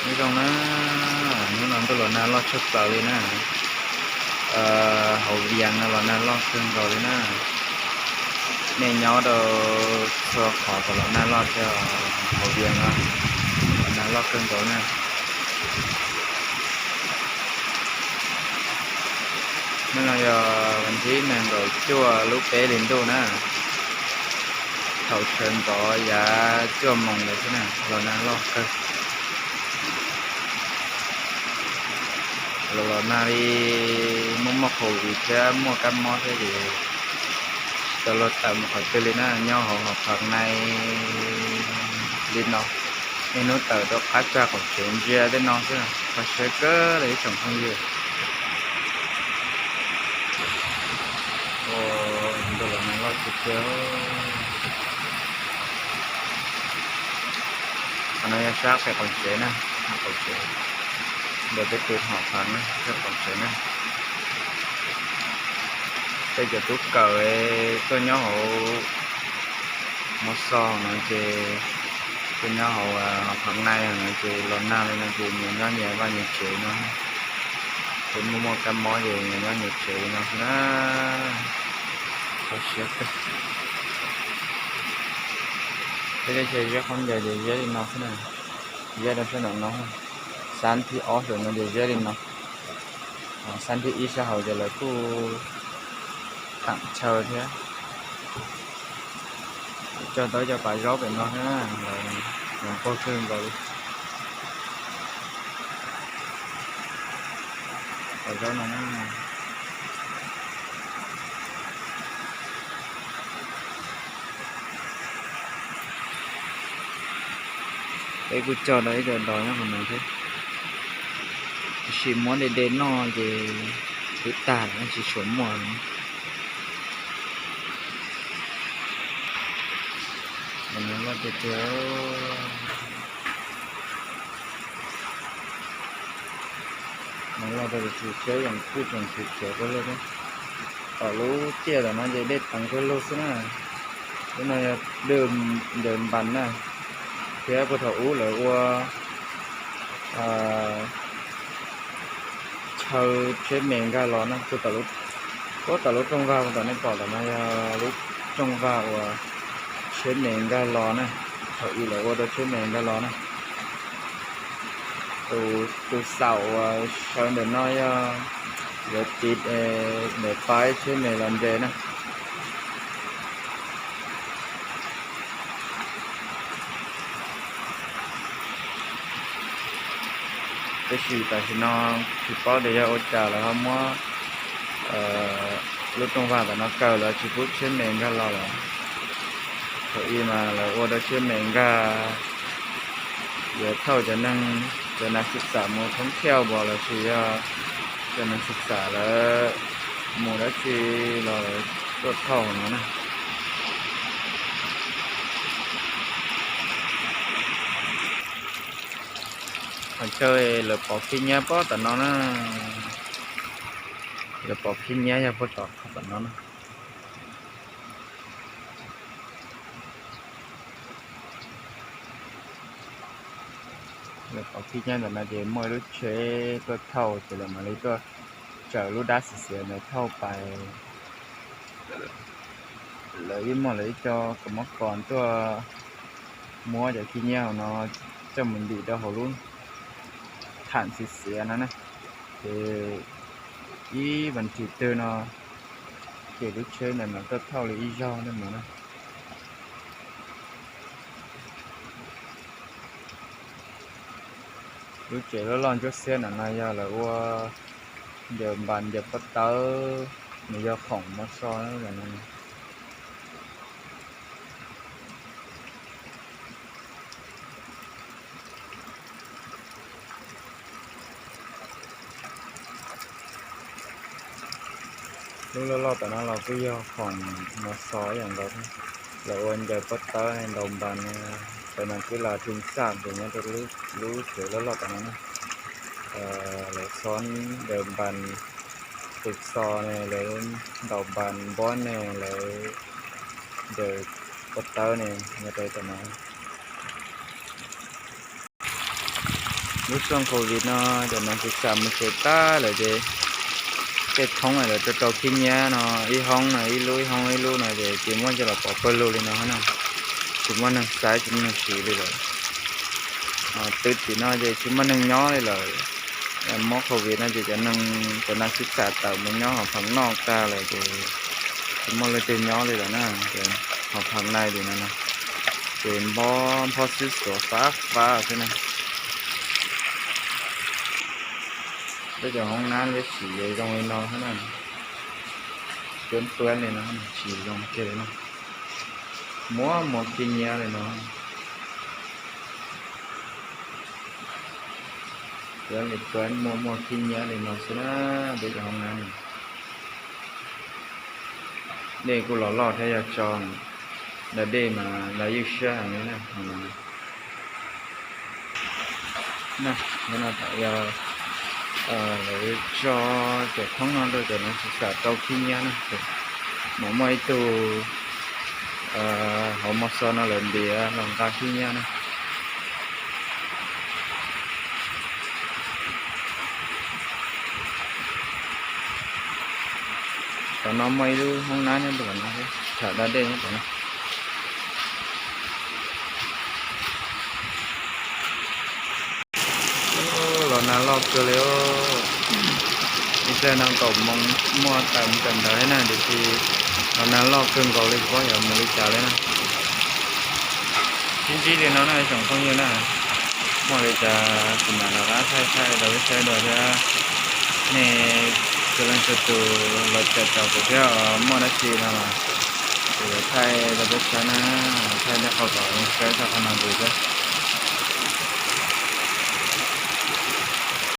Nyob zoo na, hnub no ntuj los nag loj tshaj plaws li na. Hauv Vias no los nag loj kawg nkaus li na. Nej nyob rau txhua qhov tau los nag loj thiab, hauv Vias no los nag loj kawg nkaus na. Hnub no yog vas thib nees nkaum cuaj lub peb hlis ntuj na. Thaum sawv ntxov yav cuaj moos ntawd xwb na los nag loj kawg. Los los nag li, muaj muaj COVID thiab muaj kab mob thiab ces tsis tau luag tawm mus qhov twg li na, nyob hauv hauv Phaj Nais li no. Niaj hnub tawm rau qab tsag qaum tsev ntsia tej no xwb, kho siab kawg li ib tsoom phooj ywg. Ntuj los nag loj tiag tiag. Qhov no yog sab pem qaum tsev na, qaum tsev, ntawm peb tus hom Phaj na, sab qaum tsev na. Tej cov tub kawm tuaj nyob hauv Mos Xos no ces, tuaj nyob hauv Phaj Nais no ces los nag li no ces nyias nyob nyias vaj nyias tsev no. Ces muaj muaj kab mob ces nyias nyob nyias tsev li no xwb na. Kho siab kawg. Peb lub tsheb ziab khaub ncaws ces ziab li no xwb na. Ziab rau sab nram no, xab thib ob saum no ces ziab li no. Xab thib ib sab hauv ces lawv kuj tham chaw thiab. Cog tau cov pas zaub pem no thiab, lawv nquag kawg nkaus li. Pas zaub no na. Peb kuj cog tau ib co dos nyob qhov no thiab, tiam sis muab de de noj ces twb tag lawm, tsis tshua muaj. Nag loj tiag tiag. Nag loj tiag tiag, tsheb yeej kuj tseem tsis khiav pawg lug thiab. Tom lub tiaj tom no ces dej teev pawg lug xwb na. Lub no yog dej Ncaws Npas na, thiab puag thaum ub lawv ua chaw tsheb me nkag los na, puag tom lub rooj vag uas tom nej pom tom no yog lub rooj vag uas tsheb me nkag los na, thaum ub lawv ua rau tsheb me nkag los na. Tus xaum uas sawv ntawm no yog lawv tiv ntawm paib tsheb me los nres na. Tab sis tam sim no tsis paub tias yog ua cas lawv ho muab lub rooj vag tom no kaw, lawv tsis pub tsheb me nkag los lawm. Thaum ub mas lawv ua rau tsheb me nkag, yuav thauj cov neeg, cov nas xi xam mus thoob thiaj npos lossis yog cov nas xi xam lawv mus dab tsi los lawv tuaj thauj no na. Qhov chaw lawv pov khib nyiab pob tom no na, lawv pov khib nyiab yog pob tom qhov tom no na. Lawv pov khib nyiab ntawm no ces muaj ib lub tsheb tuaj thauj ces lawv mam li tuaj tsaws lub dab xiv xiav ntawd thauj pais. Lawv ib muaj lawv ib co kav mob kos tuaj muab cov khib nyiab hauv no coj mus ntim rau hauv lub tham xiv xiav no na. Ces ib vas thiv twg no ces lub tsheb ntawm no tuaj thauj li ib zaug na no na. Lub tsev loj loj ntsuab xiab ntawm no yog lawv ua ncaws npas ncaws pob tawb, nws yog khoom mov so no. Lub loj loj tom no los kuj yog khoom mov so ib yam nkaus thiab. Lawv ua ncaws pob tawb ne, ntaus npas ne, cov no kuj las thwj xaj ces nyob rau lub tsev loj loj tom no na. Lawv xob ncaws npas, tus xo ne, lawv ntaus npas npob ne, lawv ncaws pob tawb ne, nyob rau tom no. Lub xyoo covid no cov neeg tsis xam mus tsev tag lawm ces tej thoob lawv rau rau khib nyiab no, ib hoob no ib lub, ib hoob ib lub no ces tsis muaj coj los pov pawg lug li no na. Tsis muaj neeg saib tsis muaj neeg siv li lawm. Twb tim no ces tsis muaj neeg nyob li lawm. Mob covid no ces cov neeg cov neeg tsis xam tawm mus nyob hauv phav noj tag lawm ces tsis muaj leej twg nyob li lawm na. Ces hauv phav nai tim no ces nphob nphob xwb xuav fab fab xwb na. Peb cov hoob nab peb siv zoo li no xwb na. Peb pab li no tsis zoo kiag li no. Muaj muaj khib nyiab li no. Pab li pab muaj muaj khib nyiab li no xwb na. Peb cov hoob nab no dej kuj los loj thiab yog tso da dej mas lawv ywj siab heev li na. Tam yog lawv tso cov thoob no rau cov neeg tsis xam rau khib nyiab na. Mas muaj ib tug hauv mos xos no lawv ntiav los nqa khib nyiab na. Tom no muaj ib lub hoob nab nyob rau tom no, tham da dej nyob tom no. Los nag loj kawg li. Ib pliag no kaum moos muaj tawm mus kawm ntawv thiab na, tiam sis los nag loj kawg nkaus li, tsis paub yuav mus li cas li na. Sib ntsib li no na tsoom phooj ywg na, muaj li cas kuv mam rov qab thaij thaij rau peb saib dua thiab. Nej txhua leej txhua tus los caum caum kuv thiab, muaj dab tsi no los kuv yuav thaij rau peb saib na, thaij tej qhov kom saib txog qhov no ntxiv thiab.